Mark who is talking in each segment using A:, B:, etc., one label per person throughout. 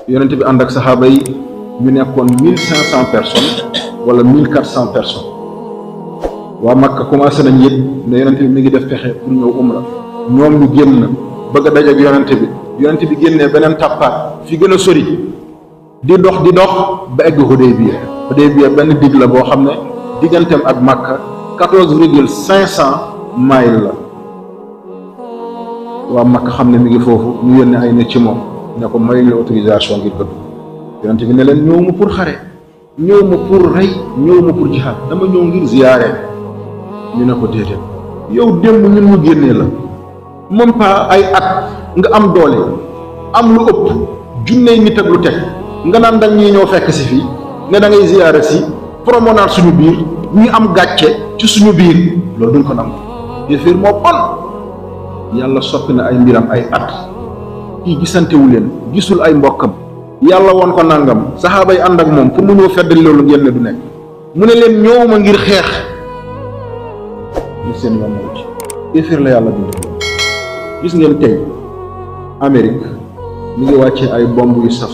A: yonent bi ànd ak saxaaba yi ñu nekkoon 1500 personnes wala 1400 personnes waa Makka commencé nañ yëg ne yonent bi mi ngi def pexe pour ñëw umra ñoom ñu génn bëgg a daje ak yonent bi génnee beneen tappaat fi gën a sori di dox ba egg Hudaybiya benn dig la boo xam ne digganteem ak Makka 14,500 miles la. waa Makka xam ne mi ngi foofu ñu yónnee ay nit ci moom ne ko may la autorisation ngir ko dugg yonent bi ne leen ñëw ma pour xare ñëw ma pour rey ñëw ma pour jihaad dama ñëw ngir ziyaare ñu ne ko déedéet yow démb ñun ñu génnee la moom pas ay at nga am doole am lu ëpp junney nit ak lu teg nga naan dañ ñuy ñëw fekk si fii ne da ngay ziyaare si promenade suñu biir ñu am gàcce ci suñu biir loolu duñ ko nangu yéeféer moo bon yàlla soppi na ay mbiram ay at kii gisantewu leen gisul ay mbokkam yàlla woon ko nangam saxaaba yi ànd ak moom pour mu ñëw feddali loolu ngeen ne du nekk mu ne leen ñëwuma ngir xeex ñu seen yoon naw ci yéeféer la yàlla bind gis ngeen tey Amérique mi ngi wàccee ay bomb yu saf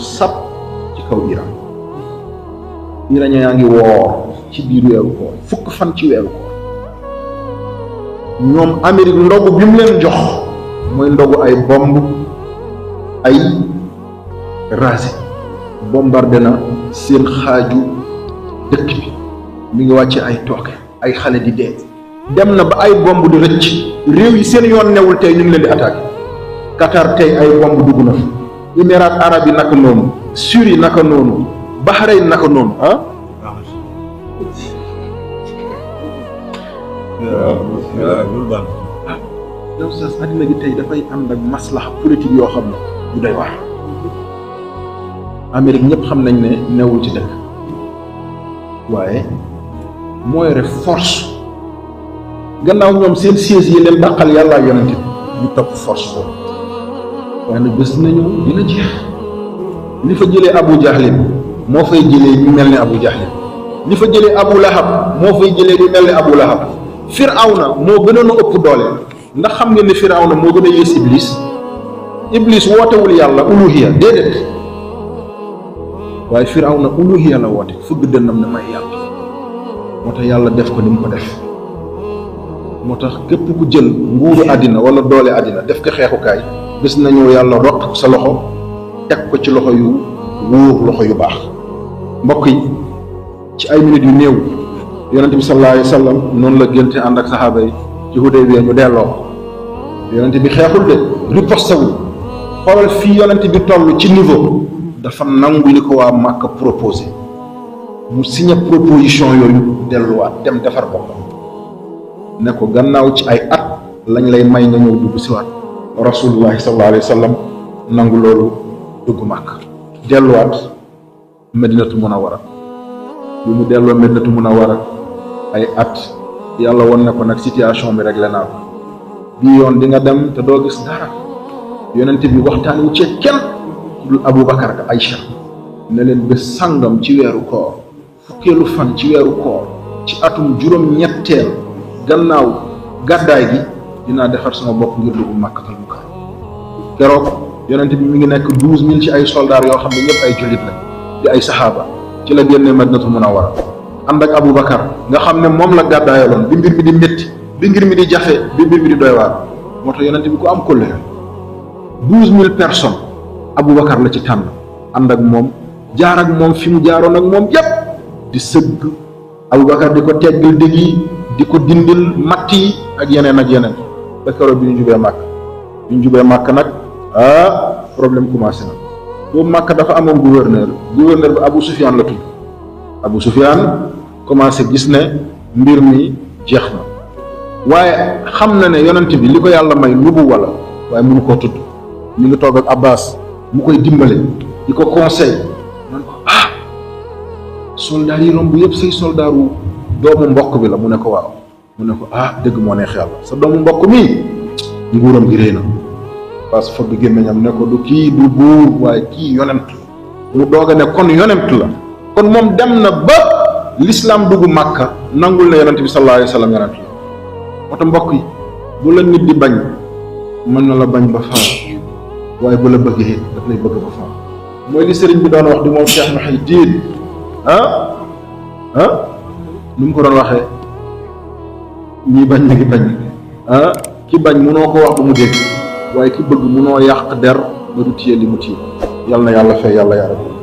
A: ci kaw Iran yaa ngi woor ci biir weeru koor fukk fan ci weeru koor ñoom Amérique ndogu bi mu leen jox mooy ndogu ay bomb ay rasé bombardé na seen xaaju dëkk bi mi ngi wàcce ay tooke ay xale di dee dem na ba ay bomb di rëcc réew yi seen yoon newul tey ñu ngi leen di attaqué Qatar tey ay bomb dugg na fa Émirats arabes yi naka noonu Syrie naka noonu Bahreïn naka noonu yow sax addina gi tey dafay ànd ak maslaha politique yoo xam ne du doy waar Amérique ñëpp xam nañ ne newul ci dëkk waaye moo yore force gannaaw ñoom seen siège yi leen dàqal yàlla ak yonente ñu topp force boobu waaye nag bés nañu dina jeex li fa jëlee Abu Jahlin moo fay jëlee ñu mel ni Abu Jahlin li fa jëlee Abu Lahab moo fay jëlee ñu mel ni Abu Lahab Firawna moo gënoon a ëpp doole ndax xam ngeen ne Firawna moo gën a yées Iblis wootewul yàlla uluhiya déedéet waaye Firawna uluhiya la woote fëgg dënnam ne may yàlla moo tax yàlla def ko ni mu ko def moo tax képp ku jël nguuru àddina wala doole àddina def ko xeexukaay gis nañu yàlla rot sa loxo teg ko ci loxo yu wóor loxo yu baax mbokk yi ci ay minutes yu néew yonente bi sallallahu alayhi wa sallam noonu la génte ànd ak saxaaba yi ci Hudaybiya ñu delloo ko yonente bi xeexul de riposte wul xoolal fii yonente bi toll ci niveau dafa nangu li ko waa Màkka proposé mu signé proposition yooyu delluwaat dem defar boppam ne ko gannaaw ci ay at lañ lay may nga ñëw dugg si waat rasulullahi sallallahu alayhi wa sallam nangu loolu dugg Màkka delluwaat Madinatu Munawwara bi mu delloo Madinatu Munawwara ay at yàlla won ne ko nag situation bi réglé naa ko bii yoon di nga dem te doo gis dara yonente bi waxtaan wu ci kenn dul Aboubacar ak Aïcha ne leen bés sàngam ci weeru koor fukkeelu fan ci weeru koor ci atum juróom-ñetteel gannaaw gàddaay gi dinaa defar sama bopp ngir dugg Makkatal Mukarram keroog yonente bi mi ngi nekk 12000 ci ay soldats yoo xam ne ñëpp ay jullit la di ay saxaaba ci la génne Madinatu Munawwara ànd ak Aboubacar nga xam ne moom la gàddaayaloon bi mbir mi di métti bi mbir mi di jafe bi mbir mi di doy waar moo tax yonente bi ku am kóllëre 12000 personnes Aboubacar la ci tànn ànd ak moom jaar ak moom fi mu jaaroon ak moom yépp di sëgg Aboubacar di ko teggal dëgg yi di ko dindil matt yi ak yeneen ba keroog bi ñu jubee màkk nag problème commencé na boobu màkk dafa amoon gouverneur bi Abu Sufyaan la tudd Abu Sufyaan commencé gis ne mbir mi jeex na waaye xam na ne yonent bi li ko yàlla may nubu wala waaye mënu koo tudd mi ngi toog ak Abbas mu koy dimbale di ko conseil man ko soldaar yi romb yëpp say soldaaru doomu mbokk bi la mu ne ko waaw mu ne ko dëgg moo neex yàlla sa doomu mbokk mi nguuram gi réy na parce que foog gémmiñam ne ko du kii du buur waaye kii yonent mu doog a ne kon yonent la kon moom dem na ba l'islam dugg Màkka nangul na yonent bi sallallahu alayhi wa sallam yonent la moo tax mbokk yi bu la nit di bañ mën na la bañ ba faaw waaye bu la bëggee daf lay bëgg ba faaw mooy li sëriñ bi doon wax di moom Cheikh Mouhidine nu mu ko doon waxee ñi bañ na ngi bañ ki bañ munoo ko wax ba mu dégg waaye ki bëgg munoo yàq der ba du téye li mu téye yal na yàlla fay yàlla yaa rabbi